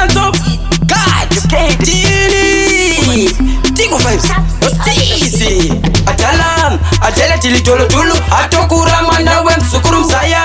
Danso God Tini Tigo vibes Stizi Atalam Atela tilitolo tulu Atokura mwana wemsukuru mzaya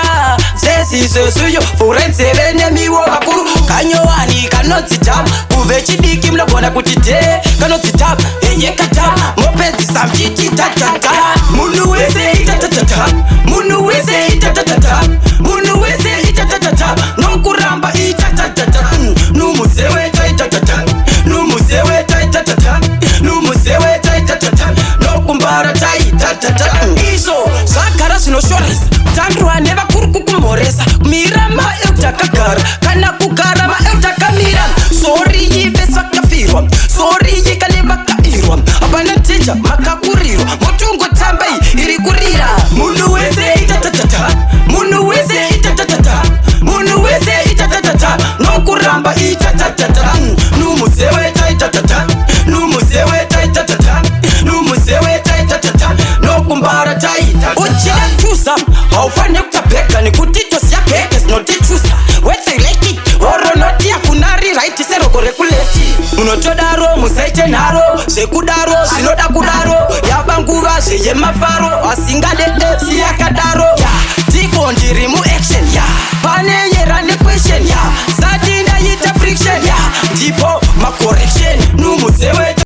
Zesizosuyo Furenzeve nemiwo vakuru Kanyowani kanonzi tap Kuve chidiki munogona kuti te Kanonzi tap Enye katap Mopedzisa mchiti tatata. Munhu wese itatatata. Munhu wese itatatata. Munhu wese itatatata. Nokuramba itatatata. Numuzewe taitatata. Numuzewe taitatata. Numuzewe taitatata. Nokumbara taitatata. Izvo zvagara zvinoshoresa kutandurwa nevakuru kukumhoresa kumira maelder akagara kana kugara maelder akamira. Sorry vese vakafirwa, sorry kane vakairwa. Hapana ticha makakurirwa motongotamba iri kurira. Munhu wese itatatata. Munhu wese itatatata. Munhu wese itatatata. Nokuramba itatatata. Numuzewe taitatata. Numuzewe taitatata. Numuzewe taitatata. Nokumbara taitata. Uchida chuza haufaniri kutabhega nekuti tosiya bhege zinotichuza whether you like it or not. Hakuna riright seroko rekuleft. Munotodaro musaite nharo zvekudaro zvinoda kudaro yava nguva zveyemafaro asingade fc yakadaro.